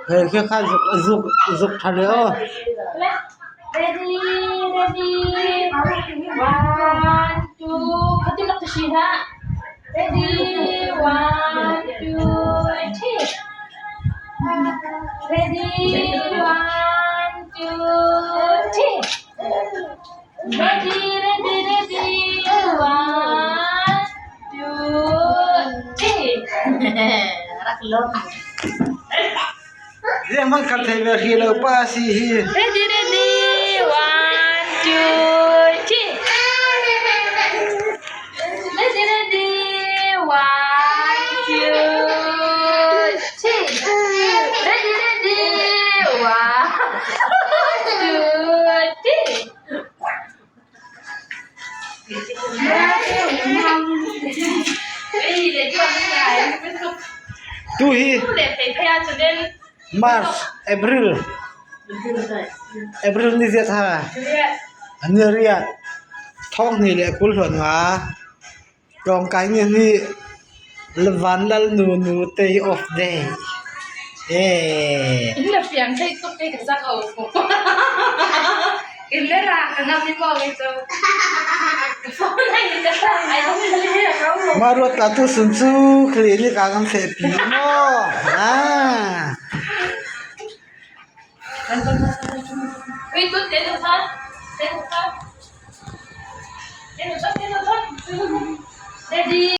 Hei khi kha zuk zuk zuk tha leh aw. Ready ready one two khatin lak si hlah. Ready one two three. Ready one two three. Ready ready ready one two three. Rak lom. Riahhmanh khat thei ve hrih lo pa a si hi. Ready ready one two three. Ready ready one two three. Ready ready one two three. Tu hi March, April, April ni ziat ha ni riat thawng hnih le kul hluan nga tlawngkai ni hi Van Lal Nu Nu Day of Day. Eh. Mah ruat ta tu sun cu khli ni ka kan feh pi maw? Ah. Ready.